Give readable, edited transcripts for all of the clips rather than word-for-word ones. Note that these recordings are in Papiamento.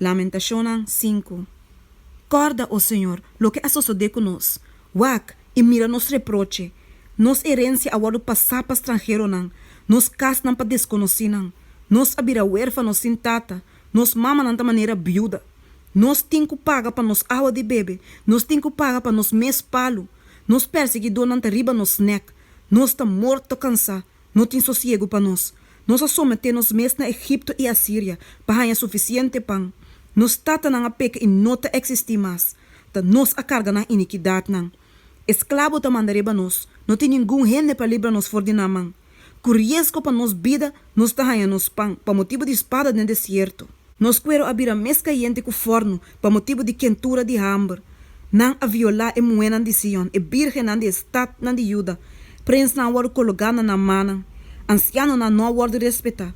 Lamentashonnan sinku. Kòrda, o Señor, loke a sosodé ku nos. Wak, i mira nos reproche. Nos herensia a wòrdu pasá pa stranheronan, nos kasnan pa deskonosínan. Nos a bira huérfano sin tata, nos mamanan ta manera biuda. Nos tin ku paga pa nos awa di bebe, nos tin ku paga pa nos mes palu. Nos persiguidónan ta riba nos nèk. Nos ta morto kansá, no tin sosiegu pa nos. Nos a someté nos mes na Egipto i Asiria pa haña sufisiente pan. Nos tatanan a peka i no ta eksistí mas. Ta nos a karga nan inikidatnan. Esklabo ta manda riba nos, no tin ningun hende pa libra nos for di nan man. Ku riesgo pa nos bida nos ta haña nos pan pa motibu di spada den desierto. Nos kuero a bira mes kayente ku fòrnu pa motibu di kentura di hamber. Nan a violá e muhénan di Sion, e bírgennan di e statnan di Juda. Prensnan a wòrdu kologá na nan mannan. Ansianonan no a wòrdu respetá.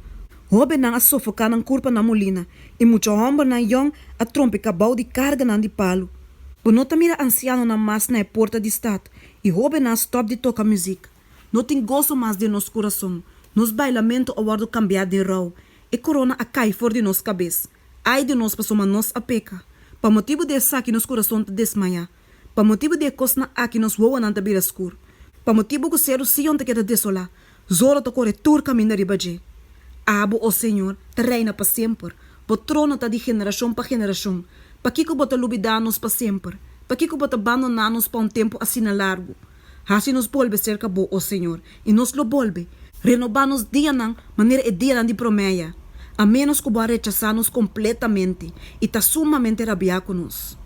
Hóbennan a sofoká nan kurpa na mulina, i mucha hòmbernan yòn a trompiká bou di karganan di palu. Bo no ta mira ansianonan mas na e porta di stat, i hóbennan a stòp di toka muzik. No tin goso mas den nos kurason. Nos bailamentu a wòrdu kambiá den rou. E korona a kai for di nos kabes. Ai di nos pasobra nos a peka! Pa motibu di esaki nos kurason ta desmayá. Pa motibu di e kosnan aki nos wowonan ta bira skur. Pa motibu ku seru Sion ta keda desolá, zoro ta kore tur kaminda riba dje. Abo, o Señor, ta reina pa semper. Bo trono ta di generashon pa generashon. Pakiko bo ta lubidá nos pa semper? Pakiko bo ta bandoná nos pa un tempu asina largu? Hasi nos bolbe serka bo, o Señor, i nos lo bolbe. Renobá nos dianan manera e dianan di promé ya, a ménos ku bo a rechasá nos kompletamente i ta sumamente rabiá ku nos.